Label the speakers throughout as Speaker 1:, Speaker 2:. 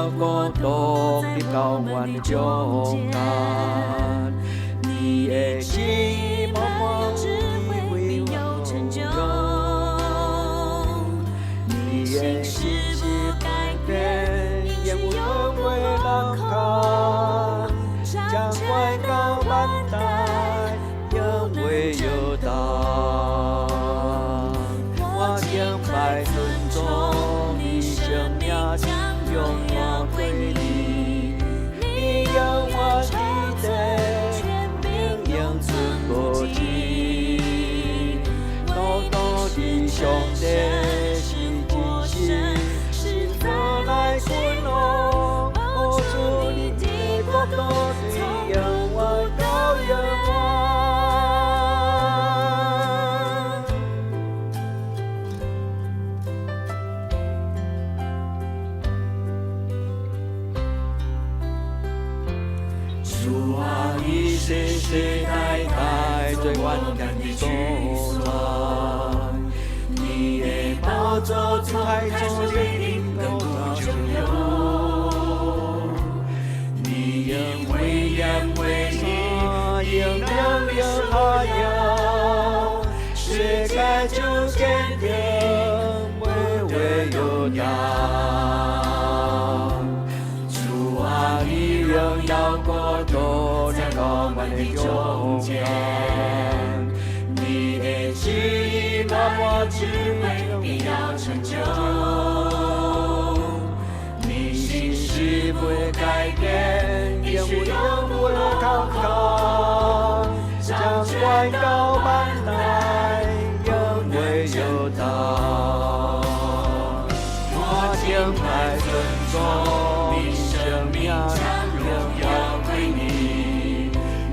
Speaker 1: 耀國度入到阮的中間，你的旨意滿滿智慧有成就，你的信實不改變，永不落空，掌權到萬代，永袂搖動。我敬拜尊崇你生命，將榮耀歸你，你永遠記得，權柄永存無盡。獨獨的上帝是真實，是做來君王，保住你的國度，對永遠到永遠。主啊，你世世代代做阮行的所在，你的寶座從太祖立定到永遠。你用威嚴為衣，用能力榮耀，世界就堅定，袂會搖動。主啊，你榮耀國度臨到阮的中間，你的旨意滿滿智慧必要成就，你信實不會改變，永不落空，掌權到萬代，永袂搖動。我敬拜尊崇你生命，將榮耀歸你，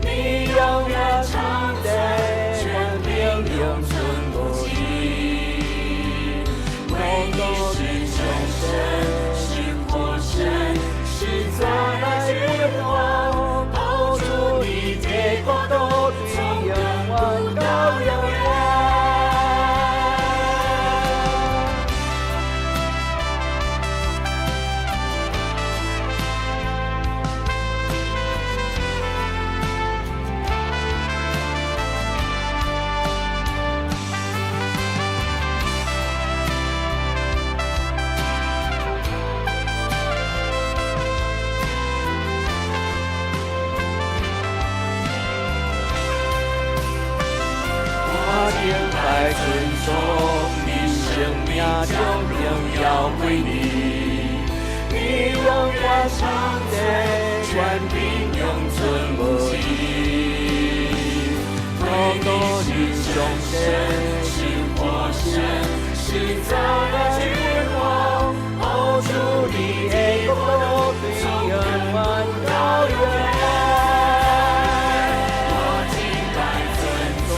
Speaker 1: 你永遠記得，權柄永存無盡。獨獨的上帝是活神，是做來君王，保住你的國度，對永遠到永遠。我敬拜尊崇你生命，將榮耀歸你，你永遠記得，權柄永存無盡。獨獨的上帝是活神，是做來君王，保住你的國度，對永遠到永遠。我敬拜尊崇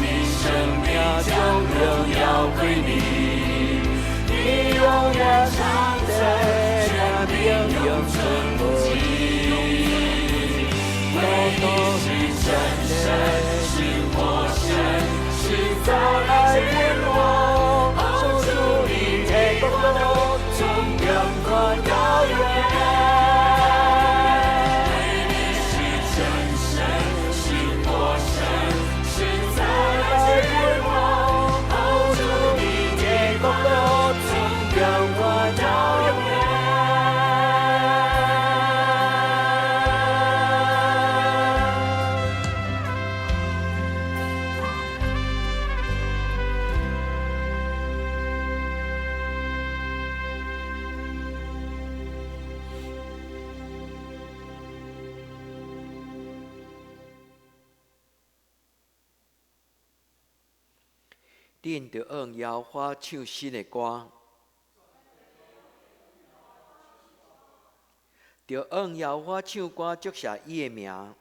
Speaker 1: 你生命，將榮耀歸你，你永遠記得，權柄永存無盡。獨獨的上帝是活神，是做來君王，保住你的國度，從永遠到永遠。你是真神，是活神，是做來君王，保住你的國度，從永遠到永遠。
Speaker 2: 恁著按耶和華唱新的歌，著按耶和華唱歌，祝謝伊的名。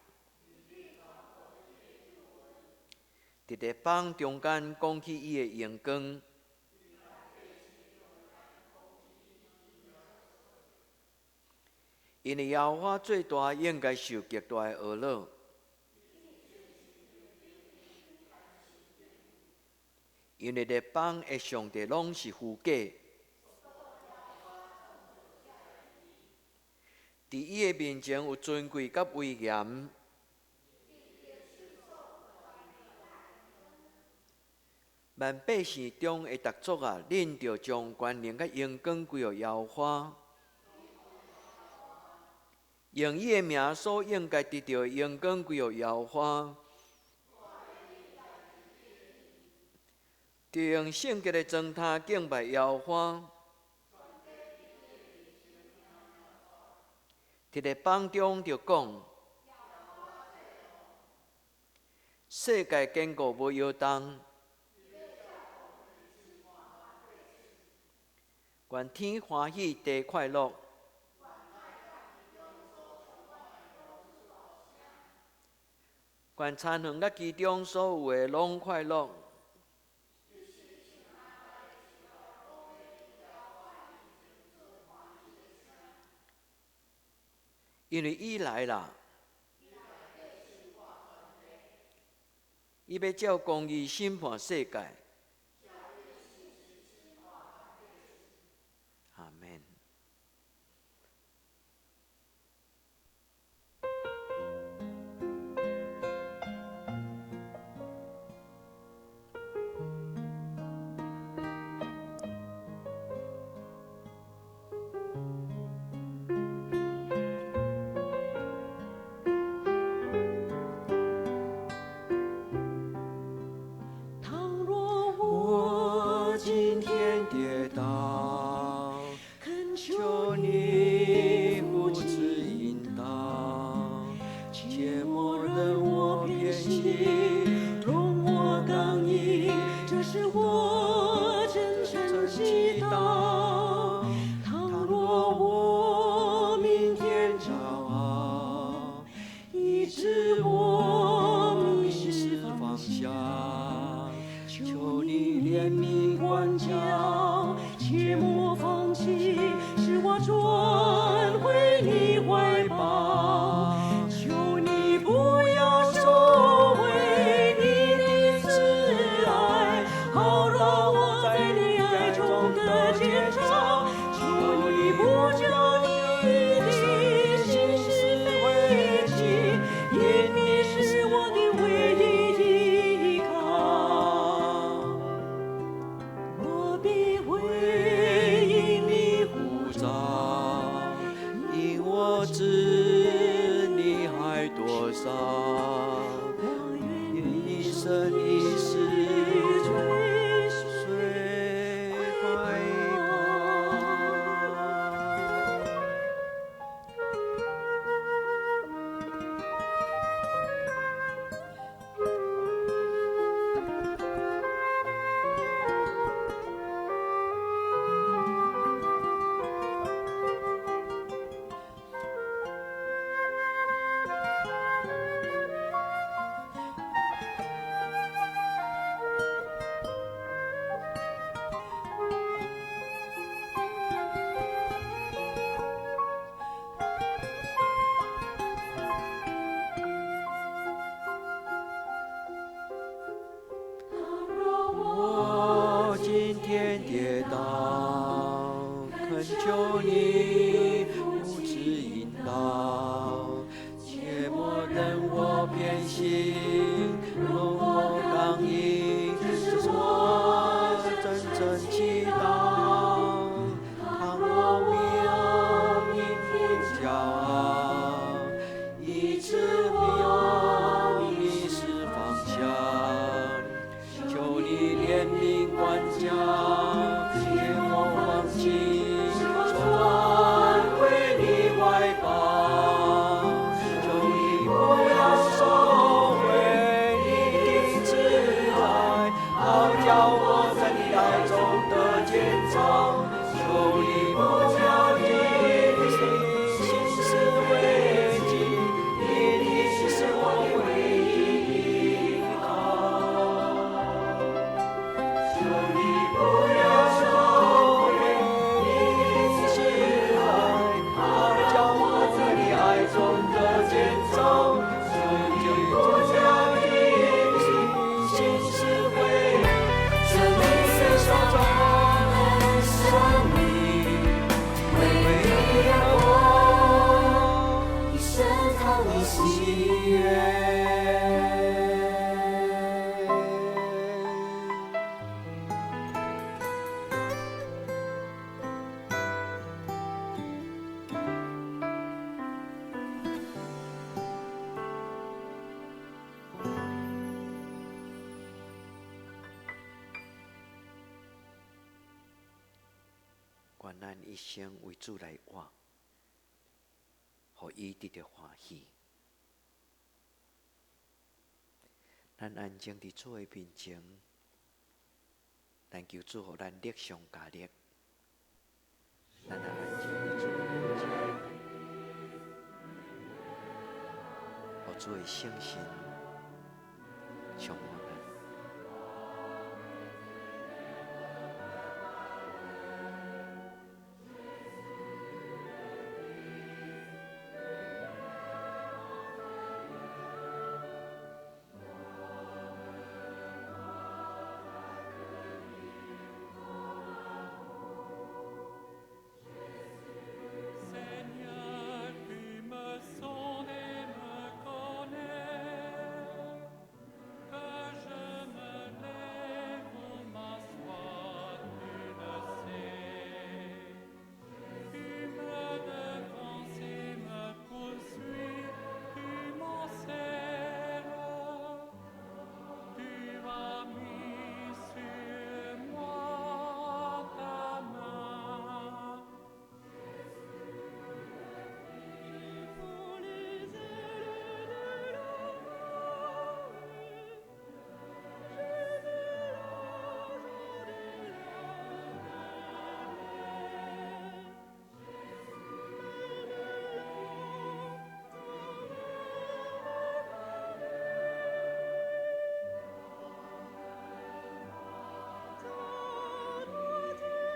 Speaker 2: 佇列邦中間講起伊的榮光，因為耶和華最大，應該受極大的呵咾。因為列邦的上帝攏是虛假。佇伊的面前有尊貴佮威嚴。萬百姓中的逐族啊，恁著將權能佮榮光歸予耶和華，用伊的名所應該得著的榮光歸予耶和華。著用聖潔的狀態敬拜耶和華。佇咧榜中著講，世界堅固無搖動。願天歡喜，地快樂。願田園佮其中所有的攏快樂。因為伊來啦，伊欲照公義審判世界。阿們。
Speaker 1: 倘若我今天跌倒，懇求你扶持引導，切莫任我偏心，容我剛硬，這是我真誠祈禱。倘若我明天驕傲，以致我迷失方向，求你憐憫管教，切莫放棄，使我轉回你懷抱。求你不要收回你的慈愛，好讓我在你愛中得堅強。求你不將你的信實廢棄，因你是我的唯一依靠。我必回應你呼召，因我知你愛多少。我願一生一世追隨懷抱。倘若我今天跌倒，懇求你扶持引導，切莫任我偏心，容我剛硬，這是我真誠祈禱。倘若我明天驕傲，以致我迷失方向，求你憐憫管教，切莫放棄，轉回你懷抱。求你不要收回你的慈愛，好叫我在你愛中得堅強。求你不將你的信實廢棄，因你是我的唯一依靠。求你不要收回你的慈愛，好叫我在你愛中得堅強。求你不將你的信實廢，這裡是上。
Speaker 2: 愿咱一生為主來活，予伊得著歡喜。咱安靜佇主的面前，咱求主予咱力上加力。咱來安靜佇主的面前，予主的聖神充滿咱。
Speaker 3: Seigneur, tu me sondes et me connais. Que je me lève ou m'assoie, tu le sais. Tu me devances et me poursuis, tu m'enserres. Tu as mis sur moi ta main.
Speaker 4: Ils font les ailes de l'aurore. J'ai vu l'argent de la mer. Même là, ta main m'a guidée. Ta droite me saisit.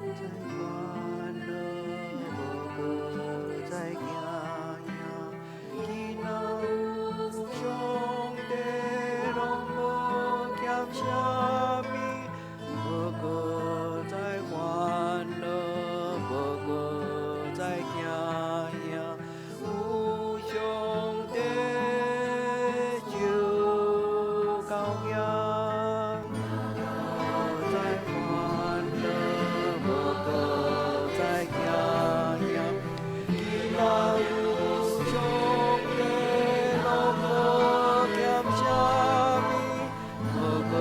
Speaker 2: 再歡樂，無閣再驚嚇，囡仔有上帝，攏無欠啥物。無閣再歡樂，無閣再驚嚇，有上帝就夠贏。無再歡樂，無閣再驚嚇，囡仔有上帝，攏無欠啥物。無閣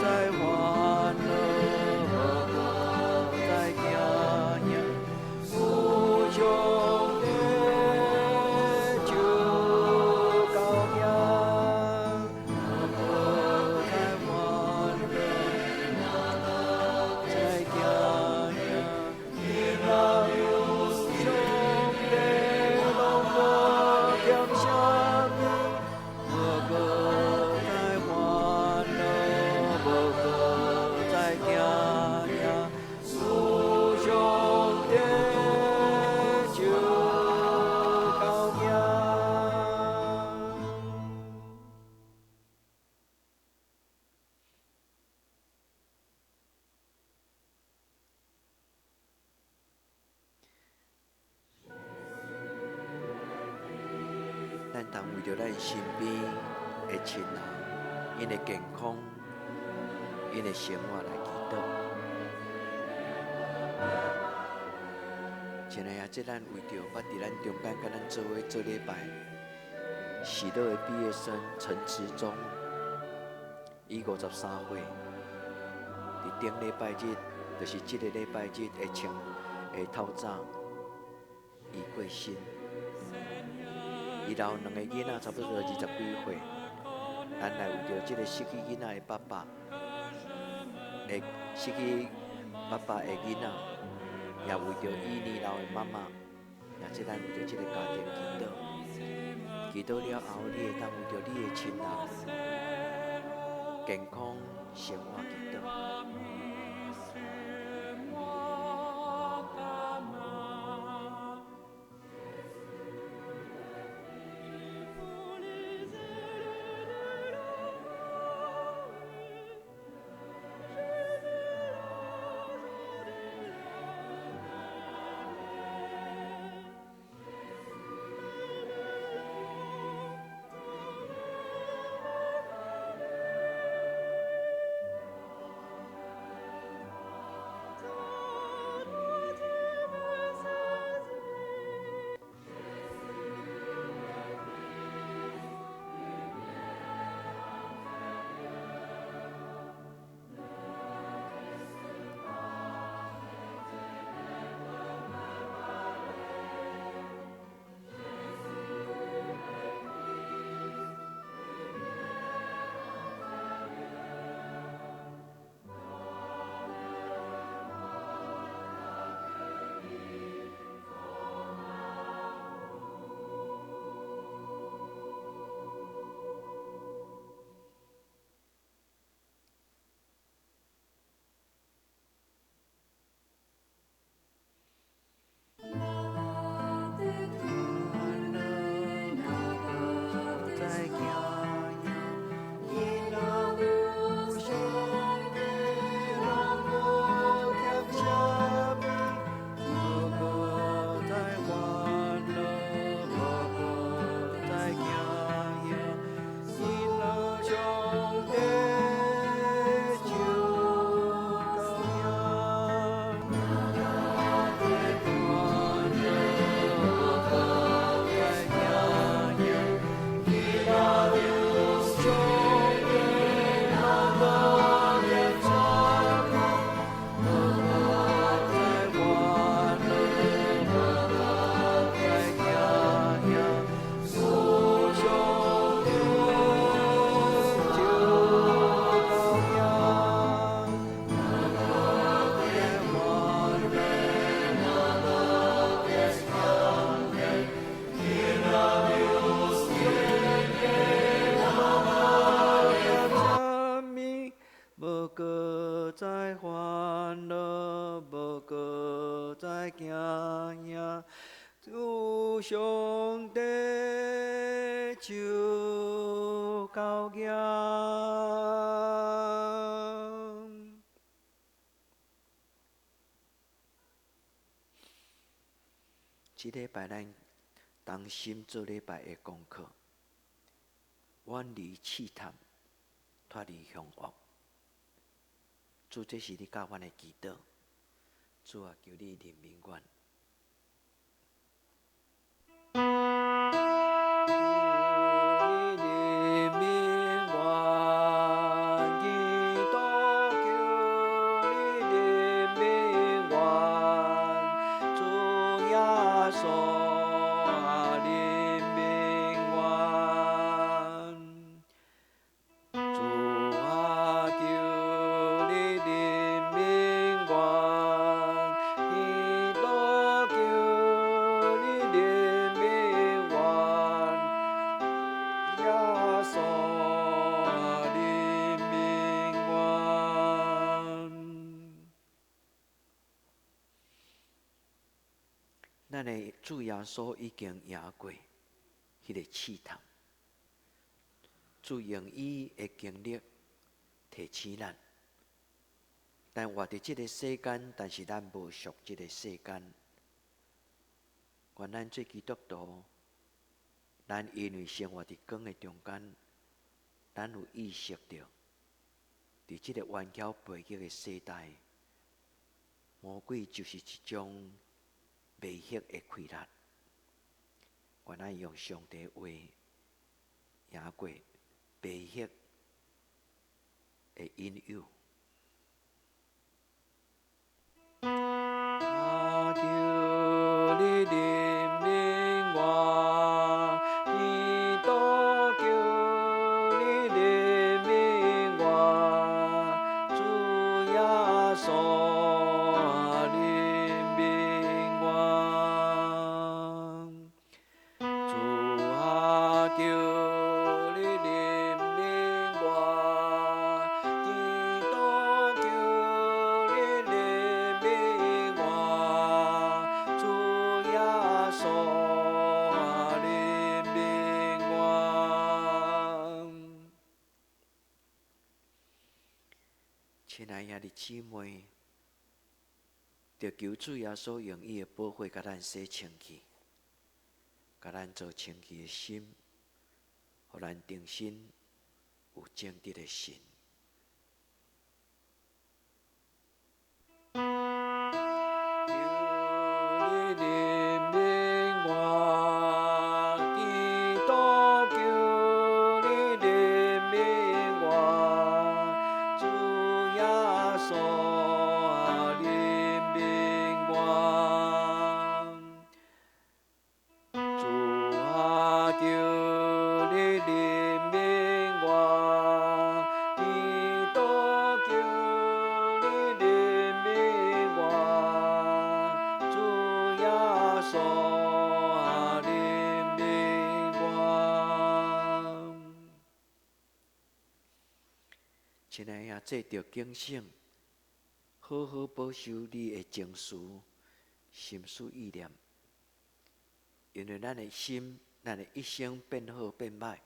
Speaker 2: 再歡樂，無閣再驚嚇，有上帝就夠贏。無閣再歡樂，再驚嚇，囡仔有上帝，攏無欠啥物。無閣再歡樂，無閣再驚嚇，有上帝就夠贏。咱通為著咱身邊的親人，𪜶的健康、𪜶的生活來祈禱。親愛的，這咱為著捌佇咱中間佮咱做伙做禮拜，喜樂的畢業生陳慈忠，伊53歲，佇頂禮拜日，就是這个禮拜日的清下透早，伊過身。伊留兩个囡仔，差不多20幾歲。咱來為著這个失去囡仔的爸爸，會失去爸爸的囡仔，也為著伊年老的媽媽，也這咱為著這个家庭祈禱。祈禱了後，你會當為著你的親人健康生活祈禱。
Speaker 1: 無閣再煩惱，無閣再驚嚇，主上帝手交舉。
Speaker 2: 這禮拜咱同心做禮拜的功課，遠離試探，脫離凶惡。主，這是你佮阮的祈禱。主啊，求你憐憫阮。
Speaker 1: 求你憐憫阮，基督求你憐憫阮，主耶穌啊，憐憫阮。主啊，求你憐憫阮，基督求你憐憫阮，耶穌啊，憐憫阮。
Speaker 2: 咱的主耶穌已經贏過彼个試探，主用伊的經歷提醒咱，咱活佇這个世間，但是咱無屬這个世間。願咱做基督徒，咱因為生活佇光的中間，咱有意識著，佇這个頑強背逆的世代，魔鬼就是一種迷惑的氣力。願咱用上帝話贏過迷惑的引誘。
Speaker 1: 啊，求你憐憫我，基督求你憐憫我，主耶穌啊，憐憫我。主啊，求你憐憫我，基督求你憐憫我，主耶穌啊，憐憫我。
Speaker 2: 親愛兄弟姊妹，著求主耶穌用伊的寶血共咱洗清氣，共咱做清氣的心，予咱重新有正直的心。
Speaker 1: 求你憐憫我，基督求你憐憫我，主耶穌啊，憐憫我。主啊，求你憐憫我，基督求你憐憫我，主耶穌啊，憐憫我。
Speaker 2: 親愛的，做著警醒，好好保守你的情緒、心思意念，因為咱的心，咱的一生變好變歹，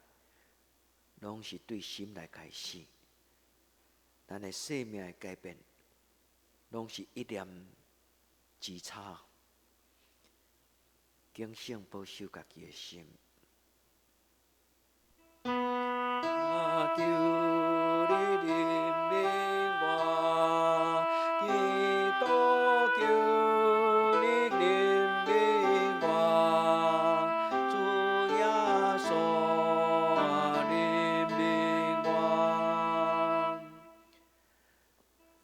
Speaker 2: 攏是對心來開始。咱的生命的改變，攏是一念之差。警醒保守家己的心。
Speaker 1: 啊，求你憐憫我，基督求你憐憫我，主耶穌啊，憐憫我。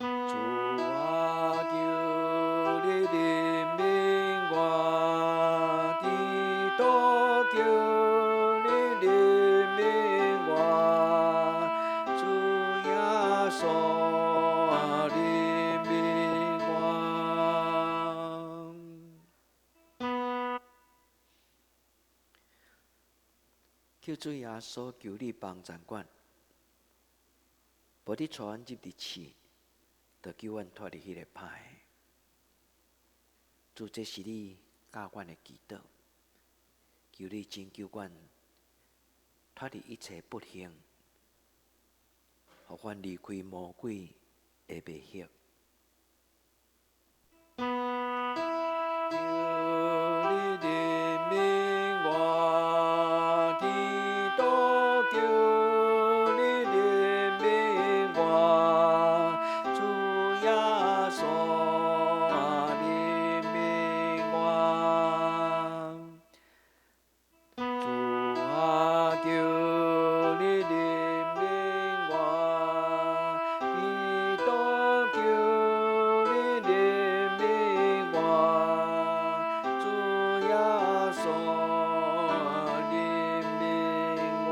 Speaker 1: 主啊，求你憐憫我，基督求你憐憫我，主耶穌啊，憐憫我。
Speaker 2: 求主耶穌，求你幫贊阮，無你帶阮入佇試，就救阮脫離彼个歹的。主，這是你教阮的祈禱，求你拯救阮脫離一切不幸，予阮離開魔鬼的迷惑。
Speaker 1: 求你憐憫我，基督，求你憐憫我，主耶穌啊，憐憫我。主啊，求你憐憫我，基督，求你憐憫我，主耶穌啊，憐憫我。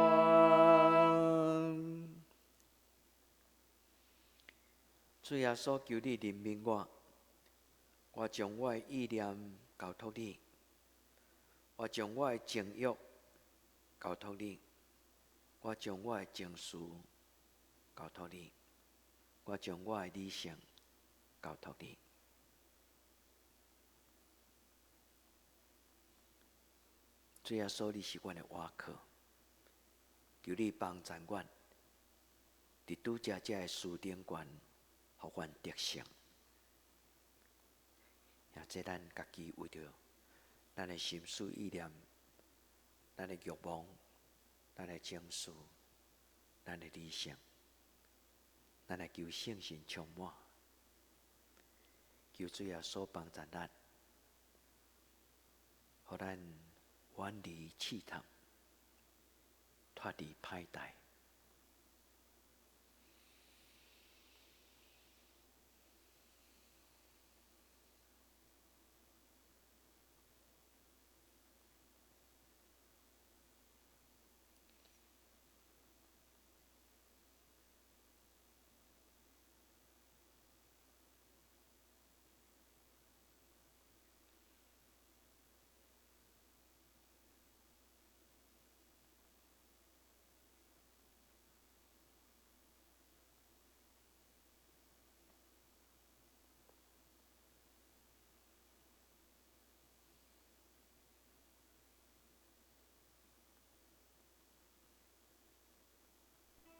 Speaker 2: 主耶穌，求你憐憫我，我將我的意念交託你，我將我的情欲交託你，我將我的情緒交託你，我將我的理性交託你。主耶穌，你是阮的倚靠，求你幫助阮，佇拄才這个事頂懸，予阮得勝。也這咱家己為著咱的心思意念、咱的欲望、咱的情緒、咱的理性，咱來求聖神充滿，求主耶穌幫助咱，予咱遠離試探，脫離歹代。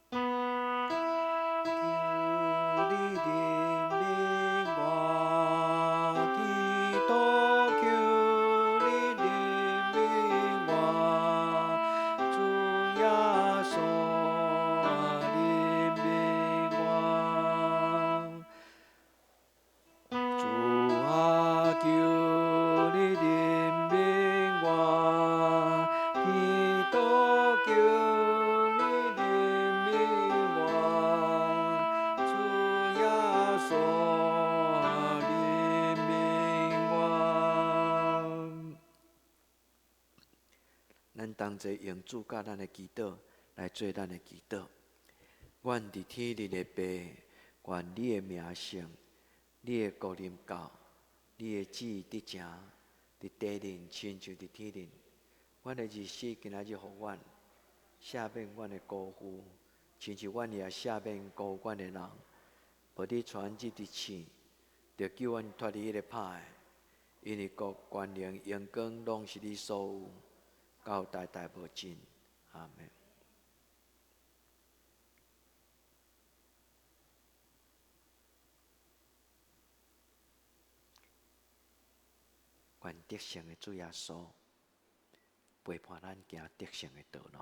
Speaker 1: 求你憐憫我，基督，求你憐憫我，主耶穌啊，憐憫我。主啊，求你憐憫我，基督，求你憐憫我，主耶穌啊，憐憫我。
Speaker 2: 咱同齊用主教咱的祈禱來做咱的祈禱。阮佇天頂的父，願你的名聖，你的國臨到，你的旨意得成，佇地頂親像佇天頂。阮的日子今仔日予阮，赦免阮的辜負，親像阮也赦免辜負阮的人。無你帶阮入佇試，著救阮脫離彼个歹的，因為國、權能、榮光攏是你所有，到代代無盡。阿們。願得勝的主耶穌陪伴咱行得勝的道路。